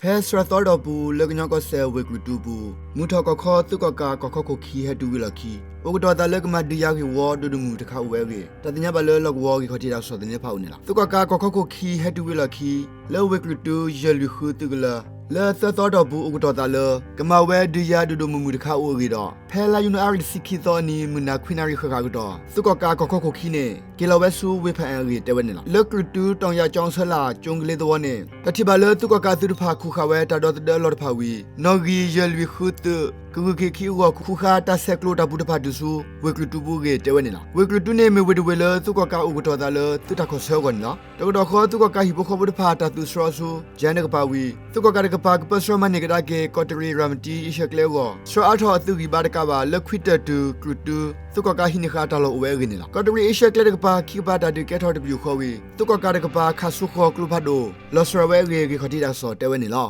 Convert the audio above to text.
ဖဲစှၤသီအတီၢ်ပူၤ လၢကညီကီၢ်စဲၣ်ဝ့ၢ်ကြုၢ်တုပူၤ မုၢ်ထီၣ်ကီၢ်ခီ သုးကီၣ်ကးကီၢ်ခီခိၣ်ခံ ဟဲတုၤဝံၤလီၢ်ခံ အိၣ်ကတီၤသးလၢကမၤဒုးယၤဂ့ၢ်ဝီ ဒိၣ်ဒိၣ်မုၢ်မုၢ်တခါအိၣ်ဝဲအဂ့ၢ် တၢ်သ့ၣ်ညါဘၣ်လၢလီၢ်ကဝီၤဂ့ၢ်ခီၣ်ထံးတၢ်ကစီၣ်သန့ဖးအိၣ်န့ၣ်လီၤ. သုးကီၣ်ကးကီၢ်ခီခိၣ်ခံ ဟဲတုၤဝံၤလီၢ်ခံ လၢဝ့ၢ်ကြုၢ်တု ယဲၢ်လွံၢ်ဃုသုးကလၢၤ လၢသၢသီအတီၢ်ပူၤ အိၣ်ကတီၤသးလၢ ကမၤဝဲဒုးယၤဒိၣ်ဒိၣ်မုၢ်မုၢ်တခါအိၣ်အဂ့ၢ်ဒီး ဖဲလါယနူၤအါရံၤတဆံခံသီအနံၤ မုၢ်နၤခွံနၣ်ရံၣ်ဃၣ်ဃၣ်အကတီၢ် သုးကီၣ်ကးကီၢ်ခီခိၣ်ခံန့ၣ် က့ၤလီၤဝဲဆူဝ့ၢ်ဖးအၣ်အဂ့ၢ်တဲဝဲန့ၣ်လီၤ. လၢကြုၢ်တု တီၣ်ယၤကၠီဆၢလာ် ကၠိကလ့သဝီန့ၣ် တၢ်ထံၣ်ဘၣ်လၢ သုးကီၣ်ကးသုးတဖၣ်ခူၣ်ဃာ်ဝဲတၢ်ဒီသဒၢအလီၢ်တဖၣ်ဝံၤ နီၣ်ဂံၢ်ယဲၢ်လွံၢ်ဃုသုး ကဂုာ်က့ၤခံအဂီၢ် ခူၣ်ဃာ်တၢ်ဆဲးကျိးတၢ်ပူၤတဖၣ်တုၤဆူ ဝ့ၢ်ကြုၢ်တုပူၤအဂ့ၢ်တဲဝဲန့ၣ်လီၤ. ဝ့ၢ်ကြုၢ်တုန့ၣ် မ့ၢ်ဝ့ၢ်တဝ့ၢ်လၢ သုးကီၣ်ကးအိၣ်ကတီၤသးလၢ သုးတၢ်ခီၣ်ဆၢအဂီၢ်န့ၣ်လီၤ. တကတီၢ်ဃီ သုးကီၣ်ကးဟံၣ်ဖိဃီဖိတဖၣ် တၢ်သုးဆှီဆူ ယဲၢ်တကပၤဝံၤ သုးကီၣ်ကးတကပၤ ကပၢဆှၢမၤန့ၢ်ကဒါက့ၤ ကီးတရံးရၤမတံအ့ရှၢၣ်ကျဲအဂီၢ် ဆှၢအါထီၣ်အသုးဂံၢ်ဘါတကးဘၣ် လၢခွံတၢၢ်တုၤ ကြုၢ်တု သုးကီၣ်ကးဟံးန့ၢ်ဃာ်တၢ်လီၢ်အိၣ်ဝဲအဂ့ၢ်န့ၣ်လီၤ. ကီးတရံးအ့ရှၢၣ်ကျဲတကပၤ ခံကပၤတၢ်ဒုးကဲထီၣ်တပယူာ်ဃီဝံၤ သုးကီၣ်ကးတကပၤ ခးဆူဃီၤကျိဖးဒိၣ် လီၤစှၤဝဲအဂ့ၢ် ဂ့ၢ်ခီၣ်ထံးတၢ်ကစီၣ်တဲဝဲန့ၣ်လီၤ.